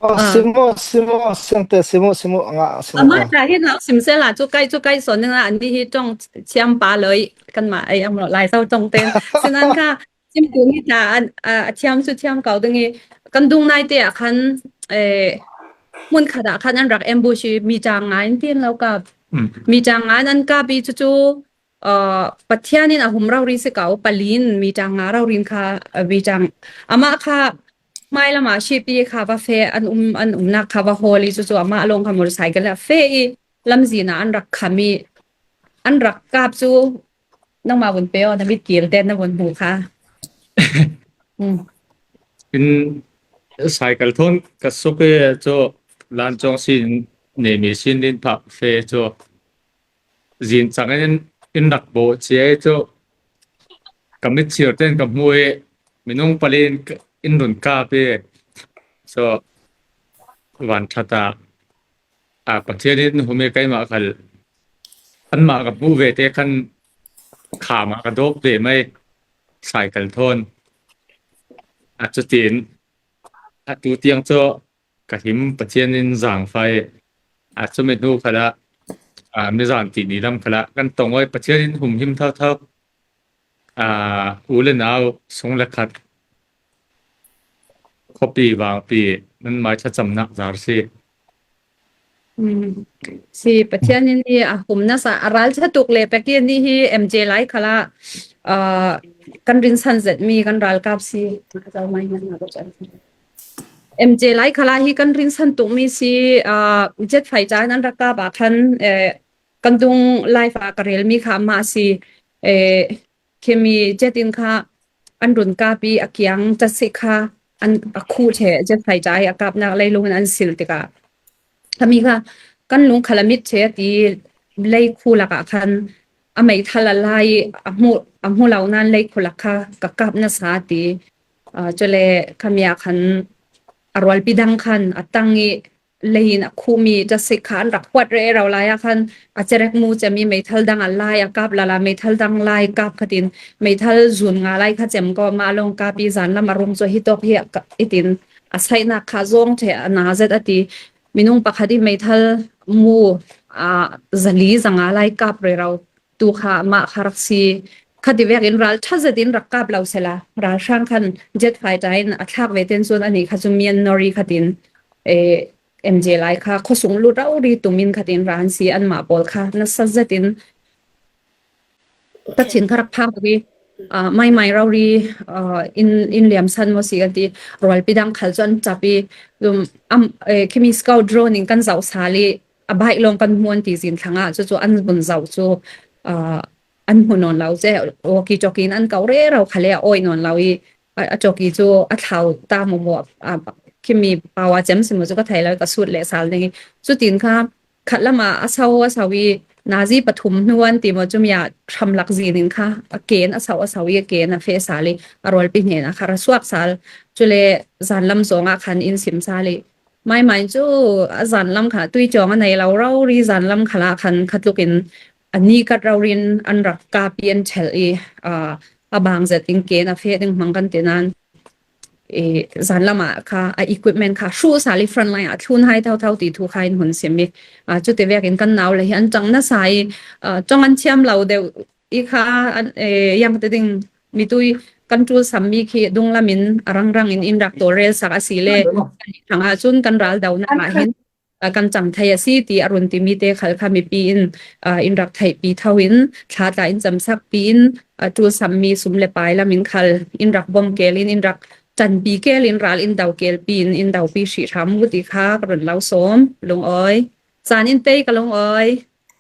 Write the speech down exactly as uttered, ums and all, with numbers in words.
Oh, simo, simo, sente, simo, simo, nga, simo. Ama ta hi na sim sela chu kai, chu kai son na ani hi tong chiam pa loi kan ma ai am lo lai sau tong ten. Sinan kha sim tu ni ta an a chiam chu chiam kau ding hi kan dung nai te a khan eh mun kha da khan an rak ambush mi chang ngai tin lo ka. Mi chang ngai an ka bi chu chu Pathian in a hum rau ri si kau palin mi chang nga rau rin kha mi chang ama kha mai lama shipi kha va fe an um an um nak kha va holi chu chu ama along kha motorcycle a fe i lamzina an rak khami an rak kap chu nangma vun pe o na mit kil den na vun hmu kha. In cycle thon ka supi chu lan chong sin ne mi sin din pha fe chu zin chang in in rak bo chi ai chu ka mit chir ten ka hmu e minung palin in run ka pe so van thata a Pathian in humi kai ma khal an ma ka hmu ve te khan kha ma ka dok ve mai cycle thon a chu tin a tu tiang chu ka him Pathian in zang fai a chu mi hnu khala a mi zan ti ni lam khala kan tong oi Pathian in hum him thau thau a u le nau sung le khat khopi vang pi nan mai cha cham nak zar si si Pathian in ni a hum na sa a ral cha tuk le pek ni hi M J lai khala a kan rin san zet mi kan ral kap si M J lai khala hi kan rin san tuk mi si a jet fai cha nan rak kap a khan kan dung live a ka rel mi kha ma si khimi jet in kha an run kap i a kiang ta si kha an a khu che jet fai cha a kap nak lei lung an sil tika khami kha kan lung khala mit che ti lei khu laka khan a meithal a lai a hmu a hmu lau nan lei khu laka ka kap na sa ti chule khami a khan a rualpi dang khan a tang i leiin a khumi ta sik kha an rak huat rero lai a khan a cherek mu chemi meithal dang a lai a kap lala meithal dang lai kap khatin meithal zun nga lai kha chem ko ma long kapi zan lam a rum chu hi tok hi itin a saina kha zong the a na zet ati minung pakhat i meithal mu a zali zanga lai kap rero tu kha ma kha rak si khati vek in ral tha zet in rak kap lo sela ral hrang khan jet fighter in a thlak ve ten chun ani kha chu mian nori khatin e M J lai kha khosung lu rau ri tumin khatin ran si an ma pawl kha na sa zet in ta chin kha rak phak ri a mai mai rau ri a in in liam san mo si kan ti rualpi dang khal chu an chapi lum am e khimi scout drone in kan zau sali a bike long kan hmuan ti zin thlanga chu chu an bun zau chu a an hmu nawn lo che walkie talkie in an kau rero kha le a awi nawn lo i a talkie chu a thlau ta mo mo a khimi pawa chem si mo chu ka thei lo ka sut le sal ding i chutin kha khat lama a sau a sau i nazi pathum hnuan ti mo chu mi a thram lak zin in kha a ken a sau a sau i a ken a fe sal i a rualpi hnen a kha ra suak sal chule zan lam zonga khan in sim sal i mai mai chu a zan lam kha tui chawng a nei lo rau ri zan lam khala khan khatlukin a ni kat rau rin an rak kapi an thel i a bang zet in ken a fe ding hmang kan ti nan zan lama kha a equipment kha hru sali front line a thlun hai thau thau ti thu kha in hun sim i chute vekin kan nau le hi an chang na sa i chawng an thiam lo deuh i kha yang te ding mitui kan tul sam mi khi dung lamin a rang rang in in rak tawlrel sak a si le thanga chun kan ral dau na hin kan chang thei a si ti a run ti mi te khal kha mipi in in rak theih pi tho in thla tla in cham sak pi in tul sam mi sum le pai lam in khal in rak bom kel in in rak tan pi kel in ral in dau kel pi in in dau pi hri hram mu ti kha ka run lau sawm lung awi chan in pei ka lung awi.